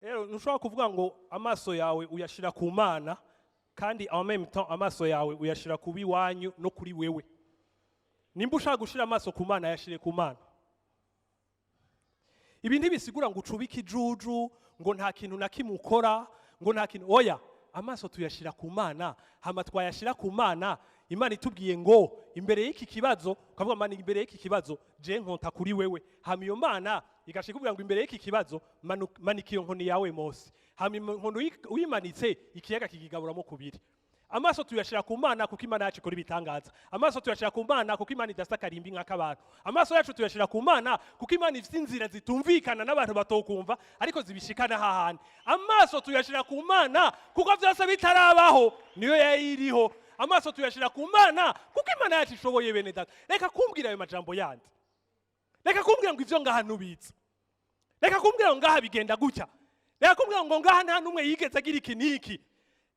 Rero ntushobora kuvuga ngo amaso yawe uyashira ku Mana, kandi en même temps amaso yawe uyashira ku biwanyu no kuri wewe. Nimba ushaka gushira amaso ku Mana, yashire ku Mana. Ibi ntibisigura ngo ucubike ijuju, ngo nta kintu na kimwe ukora, ngo nta kintu. Oya, amaso tuyashira ku Mana. Hama twayashira ku Mana, Imana itubwiye ngo imbere y'iki kibazo, ukavuga: "Mana, imbere y'iki kibazo je nkonta kuri wewe." Hama iyo Mana igashika ikubwira ngo: "Imbere y'iki kibazo manika iyo nkoni yawe, Mose." Hama inkoni uyimanitse, ikiyaga kikigaburamo kubiri. Amaso tuyashira ku Mana kuko Imana yacu ikora ibitangaza. Amaso tuyashira ku Mana kuko Imana idasa karimbi nk'ak'abantu. Amaso yacu tuyashira ku Mana kuko Imana ifite inzira zitumvikana n'abantu batokumva, ariko zibishikana hahandi. Amaso tuyashira ku Mana kuko vyose bitarabaho niyo yari iriho. Amaso tuyashira ku Mana kuko Imana yacu ishoboye. Bene data, reka kumbwira ayo majambo yandi. Reka kumbwira ngo ivyo ngaha nubizi. Reka kumbwira ngo ngaha bigenda gutya. Reka kumbwira ngo ngaha nta n'umwe yigeze agira iki n'iki.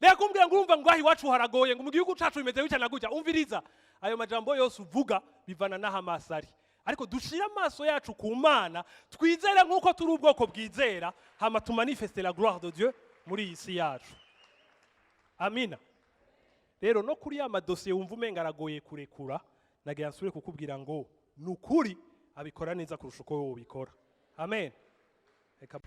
Reka kumbwira ngo urumva ngo ngaha iwacu haragoye, ngo mu gihugu cacu bimeze gutya na gutya. Umviriza, ayo majambo yose uvuga bivana n'aho amaso ari. Ariko dushire amaso yacu ku Mana, twizere nk'uko turi ubwoko bwizera, hama tumanifeste la gloire de Dieu muri iyi si yacu. Amina. Rero no kuri ya madosiye wumva umenga aragoye kurekura, nagira nsubire kukubwira ngo ni ukuri abikora neza kurusha uko wowe ubikora. Amen. Reka.